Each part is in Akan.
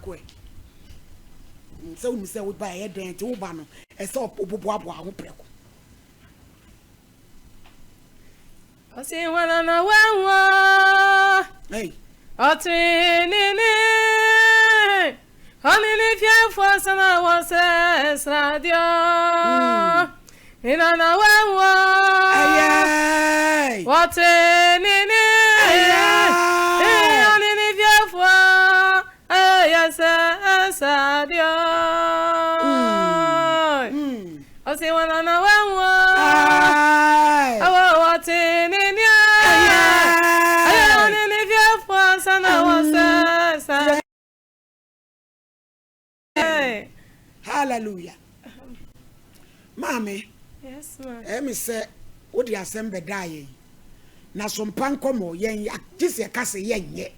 prɛko ɛ. Sɛ wonim sɛ woba ɛyɛ dɛn nti woba no ɛsɛ woboaboa ho prɛko. Ɔsi hwana na wahu ɔtrenini ɔne ne fiefo sena wɔ sɛ sradeɛ hena na wahu ɔtrenini ɔne ne fiefo ɛyɛ sɛ sradeɛ Ɔse wɔn na wɔahu ɛwɔ wɔte ne nea ɛyɛ ɔne ne fiefo ansa na wɔsɛ sa. Hallelujah. Maame, Yes, ma. ɛyɛ me sɛ wode asɛm bɛdaa yɛn. Na so mpa nkɔmmɔ yɛn gye sɛ yɛka sɛ yɛnyɛ.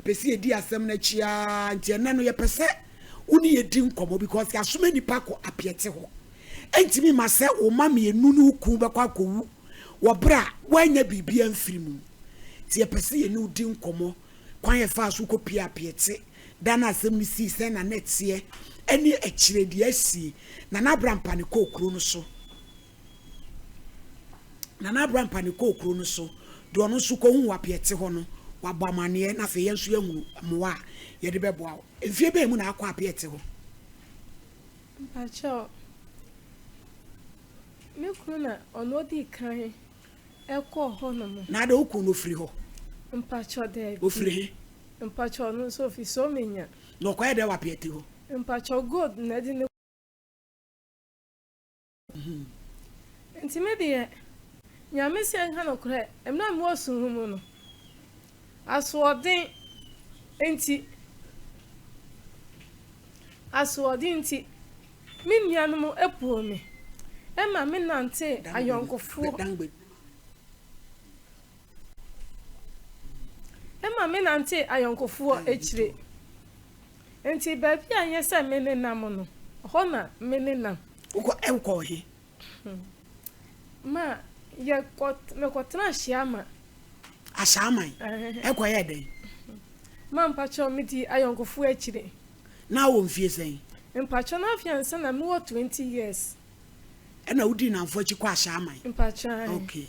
Yɛpɛ sɛ yɛdi asɛm no akyi ara nti ɛnɛ no yɛpɛ sɛ wo ne yɛdi nkɔmmɔ because yɛasoma nnipa kɔ apiɛte hɔ. Ɛntumi ma sɛ wo mma mmienu ne wo kun bɛkɔ akɔwu wɔ berɛ a woannya biribi amfiri mu. Nti yɛpɛ sɛ yɛne wo di nkɔmmɔ kwan yɛfaa so kɔpie apiɛte, da no asɛm no sii, sɛn na na ɛteɛ, ɛne akyire deɛ asie. Nana Abrampane kɔɔ kuro no so. Nana Abrampah ne kɔɔ kuro no so, deɛ ɔno nso kɔhuu Apiɛte hɔ no, wabɔ amaneɛ na afei yɛn nso yɛahunu mmoa a yɛde bɛboa wo. Mfeɛ bɛn mu na akɔ Apiɛte hɔ? Mpakyɛw, me kunu na ɔno ɔdii kan kɔɔ hɔ nom. Na adɛn wo kunu no ɔfiri hɔ? Mpakyɛw, daabi. Ɔfiri he? Mpakyɛw, ɔno nso ɔfiri Somenya. Na ɔkɔyɛ dɛn wɔ Apiɛte hɔ? Mpakyɛw, gold na ɛde no. Nti me deɛ, Nyame se nka nokorɛ, mmerɛ a mewɔ sum mu no, asoɔden nti, asoɔden nti, me nuanom poo me, ɛma me nantee ayɔnkofoɔ, ɛma me nantee ayɔnkofoɔ akyire. Enti baabi a ɛnyɛ sɛ me nenam no, ɛhɔ na me nenam. Wokɔ ɛ wokɔɔ he? Ma yɛkɔ mekɔtenaa Hyiama. Ashaiman? Ɛkɔyɛɛ dɛn? Ma mpakyɛw medii ayɔnkofoɔ akyire. Na wowɔ mfie sɛn? Mpakyɛw na afei ansa na mewɔ 20 years. Ɛna wodii nnamfo akyi kɔɔ Ashaiman? Mpakyɛw ae. Okay.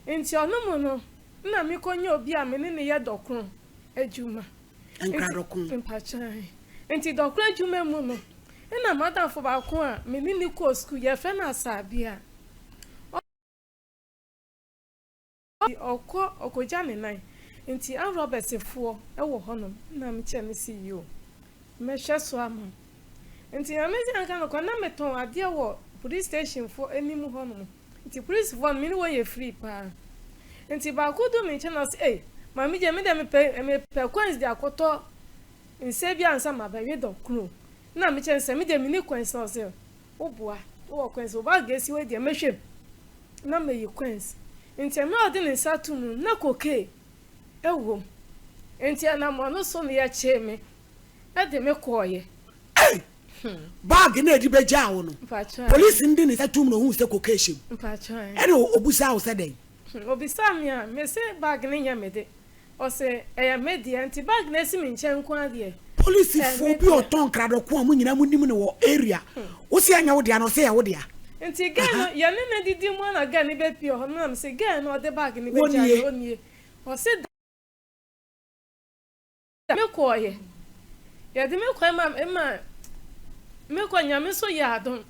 Nti ɔno mu no, na mekɔnya obi a me ne no yɛ dɔkono adwuma. Nkradɔko. Mpakyɛw. Nti dɔkoro adwuma mu no, nna m'adamfo baako a me ne no kɔɔ sukuu, yɛfrɛ no Asabea. Ɔkɔ ɔkɔgya ne nan. Nti armed robbers foɔ wɔ hɔnom. Nna mekyerɛ no se yoo, mɛhwɛ so ama wo. Nti Nyame dze anka nokwar, na metɔn adeɛ wɔ police station foɔ anim hɔnom. Nti polisfoɔ no me ne wɔn yɛ free paa. Nti baako duu me nkyɛn na ɔse ei maame gye me deɛ mepɛ mepɛ coins de akɔtɔ nsa bi ansa mabɛwe dɔkono. Na mekyerɛ no sɛ me deɛ menni coins na ɔse woboa wowɔ coins wo bag esi hɔ yi deɛ mɛhwɛ mu na mayi coins. Nti mmerɛ a ɔde ne nsa too mu no na cocaine ɛwɔ mu. Nti ɛnam ɔno so no yɛkyee me de me kɔɔeɛ. Ei! Bag no a ɛde bɛgyaa wo no, polisi no de ne nsa toom na ɔhuu sɛ cocaine hyɛ mu. Ɛna ɔbisaa wo sɛ dɛn? Ɔbisaa me a, mese bag no nyɛ me de. Ɔse ɛyɛ me dea, nti bag no asi me nkyɛn nko ara deɛ, ɛyɛ me dea. Polisifoɔ bi a ɔtɔn nkradɔko a mo nyinaa monim no wɔ area, wose ɛnyɛ wo dea na ɔse ɛyɛ wo dea. Nti girl no, yɛne no didi mu ara na girl no bɛpue hɔ no na mese girl no a ɔde bag no bɛgyaa me, ɔnie. Ɔse da. Me kɔɔeɛ. Yɛde me kɔɛ ma ma me kɔ Nyame nso yɛ adom.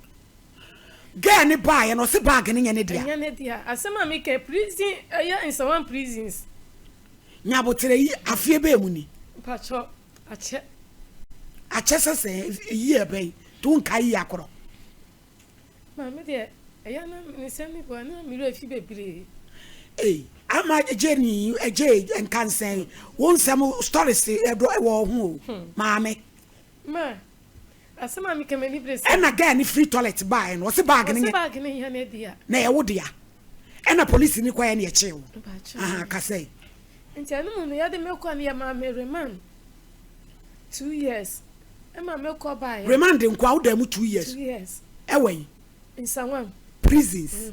Girl no baeɛ no ɔse bag no nyɛ ne dea. Ɛnyɛ ne dea. Asɛm a meka yi prison ɛyɛ Nsawam prisons. Nyaboterɛ yi afeɛ bɛɛ mu ni? Mpakyɛw akyɛ. Akyɛ sɛ sɛn? Year bɛn? Nti wonkae year korɔ? Maame deɛ ɛyɛ na ne nsɛm no bi na me werɛ fi bebree. Ei ama Jenny ɛgye nkansɛn wo nsɛm stories ɛdɔ ɛwɔ ho o hmm. maame. Ma asɛm a meka m'ani bere sɛ. Ɛna girl ne firi toilet baeɛ no ɔse bag ne nyɛ. Ɔse bag ne nyɛ ne dea. Na ɛyɛ wo dea. Ɛna polisi ne kɔɛ ne ɛkyee wo. Aha kasɛe. Nti ɛno mu no yɛde me kɔ no yɛ maa me remand 2 years. Ɛma me kɔ baeɛ. Remand nko a wodaa mu 2 years. 2 years. Ɛwɔ yi. Nsawam. Prisons.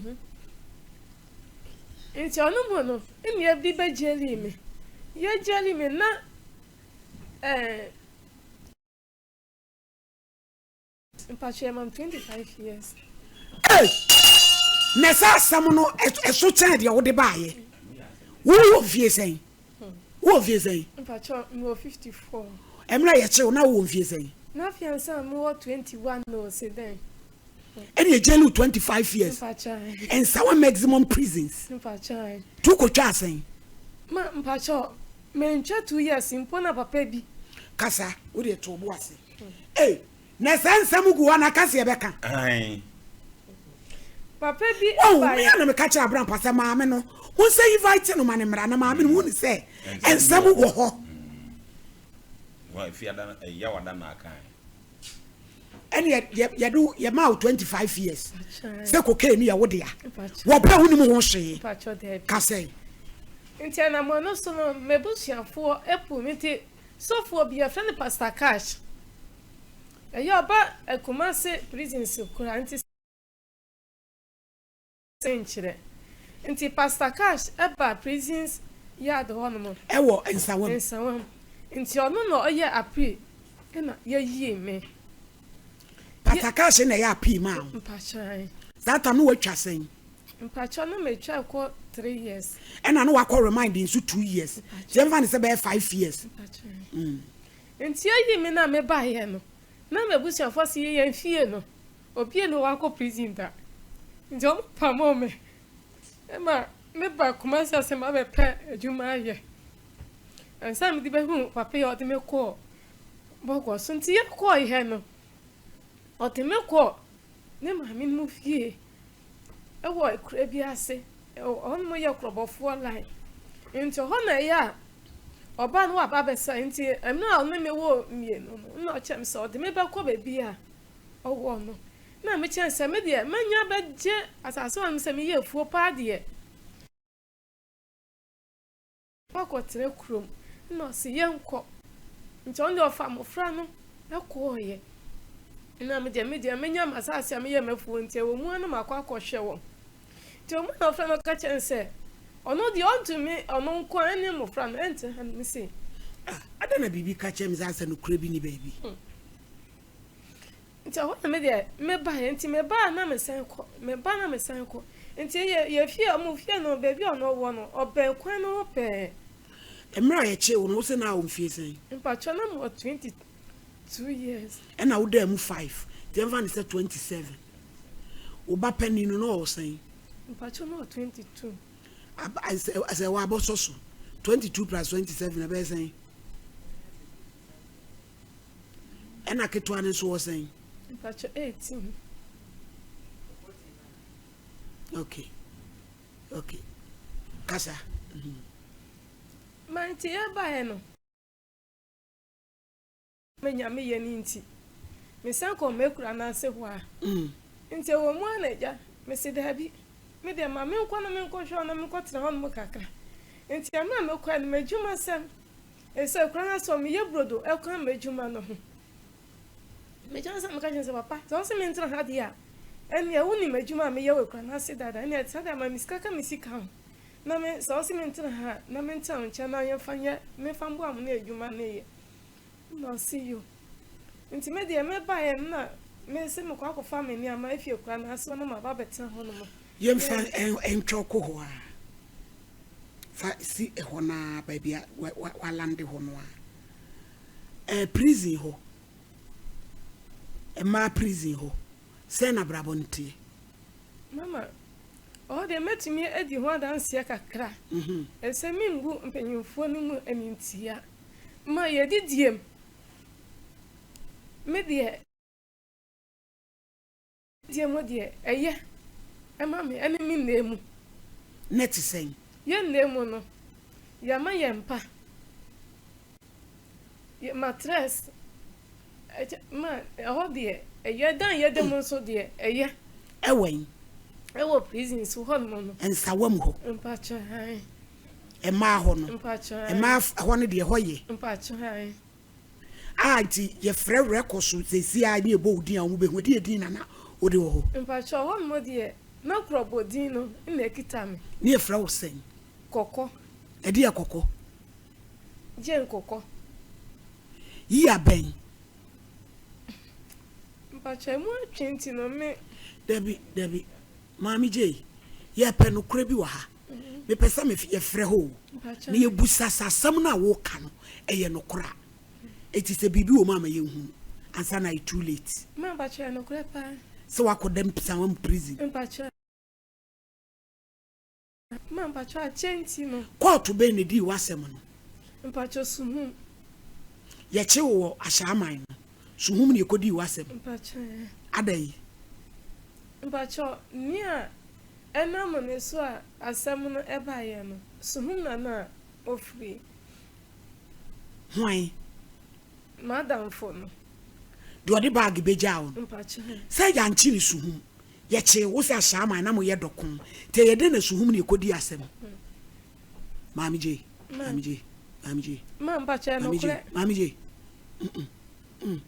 Nti ɔno mu no, nnua bi bɛ jaili me. Yɛ jaili me na ɛɛ. Mpakyɛ yɛma me 25 years. Ei! Na saa asɛm no ɛso kyɛn deɛ wode baayɛ. Wowɔ mfie sɛn? Wowɔ mfie sɛn? Mpakyɛ mewɔ 54. Ɛmmerɛ a yɛkye wo na wowɔ mfie sɛn? Na afei ansa mewɔ 21 no se dɛn? Ɛne ɛgyeli wo 25 years. Mpakyɛ. Nsawa maximum prisons. Mpakyɛ. Tu kotwa asɛn? Ma mpakyɛ mentwa 2 years mpo na papa bi. Kasa, wode to bo ase. Ei! Na saa nsɛm gu hɔ na ka sɛ yɛbɛka. Aane. Papa bi Oh, baeɛ. me a na meka kyerɛ Abrampa sɛ maame no, wo sɛ invite no ma no mmra na maame no hu ne sɛ nsɛm wɔ hɔ. Ɛne yɛde yɛmaa wo 25 years sɛ cocaine no yɛ wo dea wɔ berɛ a wonim ho hwee. Ka sɛn? Nti anammɔn no so no, m'abusuafoɔ apu me nti sɔfoɔ bi yɛfrɛ no Pastor Cash. Ɛyɛ ɔba Kumasi prisons koraa nti sɛ nkyerɛ. Nti Pastor Cash ba prisons yard hɔ nom. Ɛwɔ Nsawam. Nsawam. Nti ɔno na ɔyɛ appeal ɛna yɛyii me. Pastor Cash na ɛyɛ appeal maa wo? Mpakyɛw. Saa tam no watwa sɛn? Mpakyɛw na matwa kɔ 3 years. Ɛna na wakɔ remind nso 2 years. Nti yɛmfa no sɛ bɛyɛ 5 years. Mpakyɛw. Ntsi eyi me na mebaeɛ no, na m'ebusuafoɔ se yɛn fie no, obia nni hɔ wakɔ prison da. Ntsi ɔmo pamoo me ma meba Kumasi ase mabɛpɛ edwuma ayɛ. Ansa na mede bɛhuu papa yi a ɔde me kɔɔ bɔkɔ so. Ntsi yɛkɔeɛ no, ɔde me kɔɔ ne maame no fie wɔ akura bi ase. Hɔnom yɛ korɔbɔfoɔ line. Nti hɔ na ɛyɛ a ɔbaa no waba abɛsa. Nti mmerɛ a ɔne me wɔ mmienu no, na ɔkyerɛ me sɛ ɔde me bɛkɔ baabi a ɔwɔ no. Na mekyerɛ no sɛ me deɛ manya bɛgye asase hɔ nom sɛ meyɛ afuo paa deɛ. Wakɔtena kurom na ɔse yɛnkɔ nti ɔno deɛ ɔfa mmɔfra no kɔɔeɛ na me deɛ me deɛ menya m'asase a meyɛ m'afuo nti ɛwɔ mu a na makɔ akɔhwɛ wɔn nti ɔmo na ɔfrɛ no ɔka kyerɛ no sɛ ɔno deɛ ɔntumi ɔno nko a ɛne mmɔfra no ɛntena ha no me se Ah, adɛn na biribi ka kyerɛ me sɛ asɛ nokorɛ bi ni baabi? Nti ɛhɔ na me deɛ me baeɛ nti me ba a na me san kɔ me ba na me san kɔ nti yɛ yɛ fie ɔmo fie no baabi a ɔno ɔwɔ no ɔbɛn kwan no ho pɛɛ. Mmerɛ a yɛkyee wo no wo se na wɔ mfie sɛn? Mpakyɛw na me wɔ 22 years. Ɛna wo daa mu five nti yɛmfa no sɛ 27. Wo ba panin no na ɔwɔ sɛn? Mpakyɛw na ɔwɔ 22. Aba sɛ sɛ wabɔsɔ so 22 plus 27 ɛbɛyɛ sɛn? Ɛna ketewa no nso wɔ sɛn? Mpakyɛ 18. Okay. Okay. Kasa. Mm -hmm. Ma nti yɛbaeɛ no manya meyɛ no nti mesan kɔɔ m'akura no ase hɔ a mm. nti ɛwɔ mu a na agya mese daabi me deɛ ma menkɔ na menkɔhwɛ na menkɔtena hɔ nom kakra nti ɛma mekɔɛ no m'adwuma sɛm Ɛsɛ koraa na sɛ meyɛ brodo ka m'adwuma no ho. Megya sɛ meka kyerɛ sɛ papa sɛ ɔse mentena ha deɛ a ɛneɛ wonim adwuma a meyɛ wɔ akura no ase dada ɛneɛ saa deɛ ma me sika ka me sika ho na me sɛ ɔse mentena ha a na mentena wo nkyɛn na yɛmfa nyɛ memfa mboa mo ne adwuma no yɛ na ɔse yo nti me deɛ mebaeɛ no na mese mekɔ akɔfa me nneɛma afi akura no ase na maba abɛtena hɔ nom. Yɛmfa ntwɛ kɔ hɔ a. Fa si ɛhɔ no ara baabi a walande hɔ no ara. Ɛɛ prison hɔ, mmaa prison hɔ, sɛn na abrabɔ no teɛ? Mama, ɔhɔ deɛ mɛtumi adi ho adanseɛ kakra. Mhm. Ɛsɛ membu mpanyimfoɔ no mu animtia. Ma yɛdidiem. Me deɛ. Deɛ mu deɛ, ɛyɛ ma me ɛne me nna mu. Na ɛte sɛn? Yɛn nna mu no, yɛama yɛn mpa, yɛ matress, ɛkyɛ ma ɛhɔ deɛ ɛyɛ, dan yɛda mu nso deɛ ɛyɛ. Ɛwɔ yi? Ɛwɔ prisons hɔ nom no. Nsawa mu hɔ? Mpakyɛ ae. Mmaa hɔ no? Mpakyɛ ae. Mmaa hɔ no deɛ ɛhɔ yɛ? Mpakyɛ ae. A nti yɛfrɛ werɛ kɔ so seesei ara ne yɛbɔ wo din a wɔn bɛhu. Ɛdeɛn din na na wode wɔ hɔ? Mpakyɛw, hɔ nom deɛ na korɔbɔ din no na ɛkita me. Ne yɛfrɛ wo sɛn? Kɔkɔ. Ɛdeɛn kɔkɔ? Jane Kɔkɔ. Year bɛn? Mpakyɛ emu atwe nti no me. Dabi dabi maame Jay yɛpɛ nokorɛ bi wɔ ha mepɛ sɛ me yɛfrɛ hɔ o na yɛbusa sɛ asɛm no a woka no ɛyɛ nokorɛ a eti sɛ biribi wɔ mu a ma yɛnhunu ansa na ayɛ too late. Ma mpakyɛ ɛyɛ nokorɛ paa. Sɛ wakɔ dɛm Nsawam prison. Mpakyɛ. Ma mpakyɛw akyɛ nti no. Kɔɔto bɛn na edii w'asɛm no? Mpakyɛw Suhum. Yɛkye wo wɔ Ahyɛaman no, Suhum na yɛkɔdii w'asɛm. Mpakyɛw ɛ. Adɛn? Mpakyɛw nea ɛnam ne so a asɛm no ɛbaeɛ no, Suhum na na ofiri. Hwan? M'adamfo no. Deɛ ɔde baage bɛgyaa wo no. Mpakyɛw ɛ. Sɛ yɛankye no Suhum. Yɛkyee wo sɛ ahyɛaman na moyɛ dɔko nti ɛyɛ dɛn na suhum na yɛkɔdii asɛm? Maame Gyei, Maame Gyei, Maame Gyei, Maame Gyei, Maame Gyei, mm mm.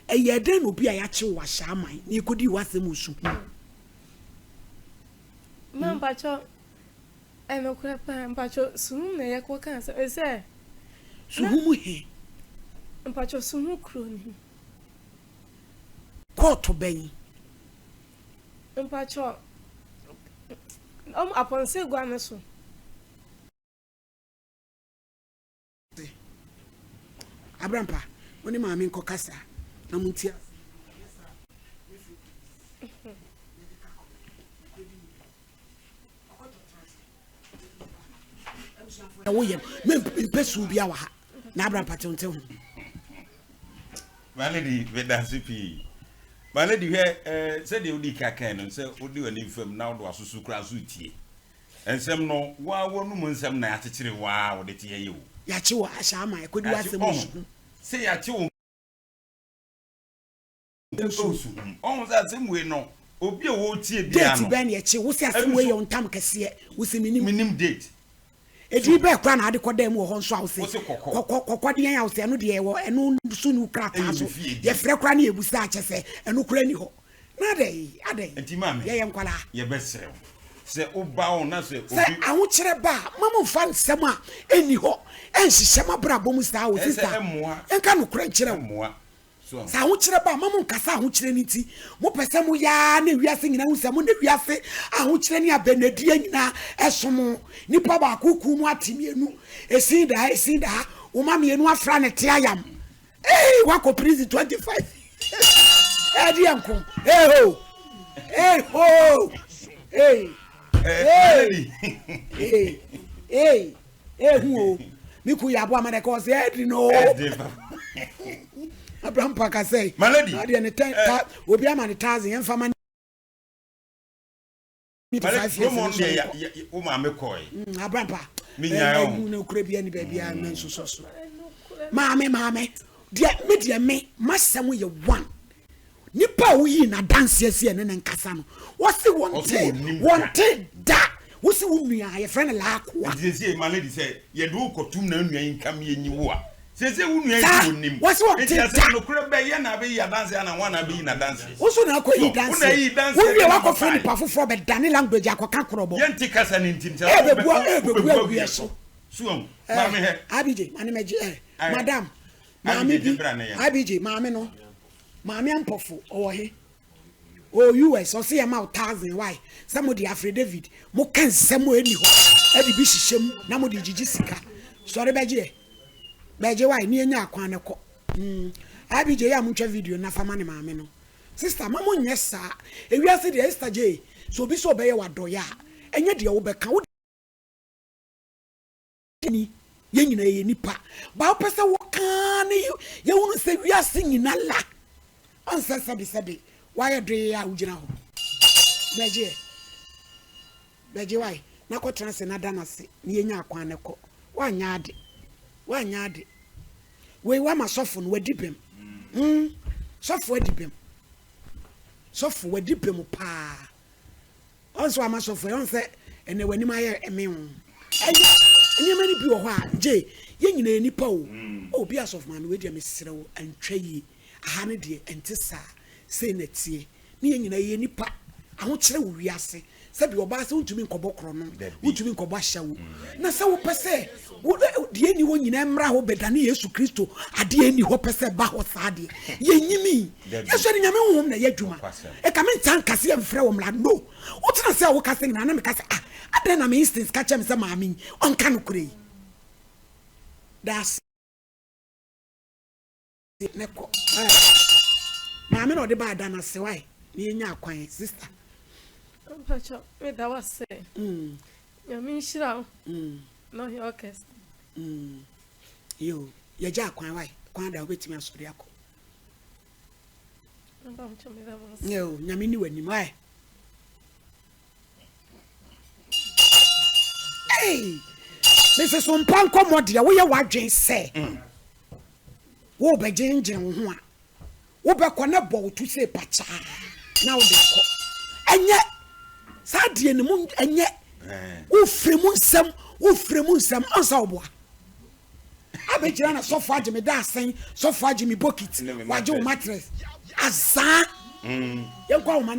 Ɛyɛ dɛn na obi a yɛakye wo ahyɛaman na yɛkɔdii w'asɛm wɔ suhum? Ma mpakyɛ ɛnokorɛ paa mpakyɛ suhum na yɛkɔka asɛm ɛsɛ. Suhum he? Mpakyɛ suhum kuro ni. Kɔɔto bɛn? Mpakyɛw, ɔmo apɔnse gua no so. Abrampa, wo ne maame nkɔ kasa na mo nti ase. Anyɛ saa a, mɛfrɛ polisi. Yɛde ka kɔ, yɛkɔdi mu bi. Ɔkɔtɔ tena ase. Abusuafoɔ, ɛwo yɛm, mempɛ suu bia wɔ ha. Na Abrampa te wo nte ho. My lady, meda ase pii. My lady, hwɛ eh, sɛdeɛ wodi ka kan no sɛ wode w'ani fam na wode w'asoso koraa nso tie. Nsɛm no, woa w'anum nsɛm na yɛakyekyere wo a wode te yɛyɛ o. Yɛakye wo ahyɛ ama ɛkɔdi w'asɛm wɔ su ho. Sɛ yɛakye wo nso su ho. Ɔho sɛ asɛm wei no, obi a wɔretie biara no. Date bɛn na yɛkye wo sɛ asɛm wei yɛ wo ntam kɛseɛ, wo se menim. Menim date. Edin bɛn koraa na ade kɔ dan mu wɔ hɔ nso a wose Wose kɔkɔ. kɔkɔ kɔkɔ deɛn a wose ɛno deɛ ɛwɔ ɛno nso nni wo krataa Ɛyɛ so me fie din. yɛfrɛ koraa ne yɛbusa a kyɛ sɛ ɛno koraa nni hɔ na adɛn adɛn Nti maame, yɛyɛ nkwadaa. yɛbɛsrɛ wo sɛ woba o na sɛ Sɛ obi. ahokyerɛ ba a mma momfa nsɛm a ɛnni hɔ nhyehyɛ mo abrabɔ mu saa o Ɛsɛ sister ɛmmoa. yɛnka nokorɛ nkyerɛ wo. Ɛmmoa. Sɛ ahokyerɛ ba a, mma monnkasa ahokyerɛ no nti. Mopɛ sɛ moyɛ ara na wiase nyinaa hu sɛ mo na wiase ahokyerɛ ne abɛnadua nyinaa ɛso mo. Nipa baako kuw mu ate mmienu, esin da ha, esin da ha, wo ma mmienu afra ne te ayam. Ee, wakɔ prison 25 ɛdeɛ nko. Ee ho, ee ho, ee, ee, ee, ee. Ehu o, me ku yɛ aboa ma na ɛka ɔsɛ ɛdi no. Abraham Paka sɛ, My lady, na deɛ ne tɛn eh, ta obi ama ne thousand yɛn fa ma ne My lady, five years kurom ne deɛ sɔre ya kɔ. ya wo maame kɔe. Abraham Pa, Menyae ɛɛ ɔho. mu na okura bi ɛni baabi a mɛ nsosɔ so. Maame maame, deɛ me deɛ me masɛm yɛ one. Nipa a woyii no adanseɛ sɛ yɛne no nkasa no, wɔse wɔntee, wɔntee da. Wose wo nua a yɛfrɛ no Laakoa. Nti seesei ma lady sɛ yɛde wo kɔtom na nua yi nka me yɛnyi wo a, seesei wo nua yi Saa, se ɔnnim. wɔse Nti wɔntee asɛm da. nokorɛ bɛn, yɛn na abɛyi adanseɛ anaa hwan na abɛyi n'adanseɛ? Wo nso na akɔyi So, wo na danseɛ. ayi danseɛ Wowie de ma woakɔfrɛ baeɛ. nipa foforɔ bɛdane language akɔka korɔbɔ. Yɛnte kasa no nti, nti asɛ Ɛɛbɛbu wobɛ, ɛɛbɛbu wobɛbu agu agu yɛ yɛ so. so. So wahu? Ɛɛ, Maame hɛ. Abigye, ma ne mɛgye ɛɛ, Ɛɛ, madam, maame Abigye gye bi, bra na yɛnkɔ. Abigye, maame no. Maame Ampofo ɔwɔ he? Ɔwɔ US ɔse yɛma wo thousand why sɛ mode afrɛ David moka nsɛm a ɛnni hɔ ɛde bi hyehyɛ mu na mode gyigye sika sɔre bɛgye ɛ bɛgye why ne yɛnya akwan no kɔ mm IBJ yɛ a montwa video no na fa ma ne maame no sister ma monyɛ saa ewiase deɛ Esther J sɛ obi sɛ ɔbɛyɛ w'adɔyɛ a ɛnyɛ deɛ wobɛka wo ni, yɛn nyinaa yɛyɛ nipa. Ba wopɛ sɛ woka ne yɛhunu sɛ wiase nyina la ɔnsɛ sɛbesɛbe woayɛ doee a wogyina hɔ. Bɛgye ɛ. Bɛgye wae na kɔtena ase na da no ase na yɛnya akwan no kɔ. Woanyɛ ade. Woanyɛ ade. Wei woama sɔfo no wadi bem. Mm. Sɔfo adi bem. Sɔfo wadi bem paa. Ɔn sɛ wama sɔfo ɛ, ɔn sɛ ɛnɛ w'anim ayɛ mew. Ɛyɛ nneɛma no bi wɔ hɔ a, gye yɛn nyinaa yɛ nipa o. Oh, bi asɔfo maame wei deɛ mesrɛ wo ɛntwa yie. Aha no deɛ ɛnte saa, sei na ɛteɛ. Ne yɛn nyinaa yɛyɛ nipa. Ahokyerɛ wɔ wiase. Sɛbi ɔbaa sɛ wontumi nkɔbɔ korɔno, wontumi nkɔbɔ ahyɛwo, na sɛ wopɛ sɛ wo deɛ ɛnni hɔ nyinaa mmra hɔ bɛdane Yesu Kristo adeɛ ɛnni hɔ pɛ sɛ ba hɔ saa deɛ, yɛnyini. Yɛsɔ de Nyame honhom na ɛyɛ adwuma. Ɛka me ntaa nka sɛ yɛmfrɛ wo mmra, no. Wotena sɛ woka sɛ nyinaa na meka sɛ ah, adɛn na me instincts ka kyerɛ me sɛ maame yi ɔnka nokorɛ yi. Daase. Ne kɔ eh. Maame na ɔde baa da no ase wae na yɛnya akwan sister. Mpacho me da wase. Mm. Nyame nhyira wo. Mm. Na ɔyɛ ɔkɛse. Mm. Yo, yɛgya akwan wae. Kwan da wobɛtumi asɔre akɔ. Mpacho me da wase. Yo, Nyame ni w'anim wae. Hey! Mese so mpa nkɔmmɔ deɛ woyɛ w'adwen sɛ mm. Worebɛgyengyene wo ho a, wobɛkɔ na bɔ wo to sei pakyaa na wode kɔ. Ɛnyɛ saa deɛ no mu ɛnyɛ wofiri mu nsɛm wofiri mu nsɛm ɔnsa woboa abɛgyina na sɔfo agye me da asɛn sɔfo agye me bokit wagye wo matress azaa mm. Yɛnkɔ ahoma.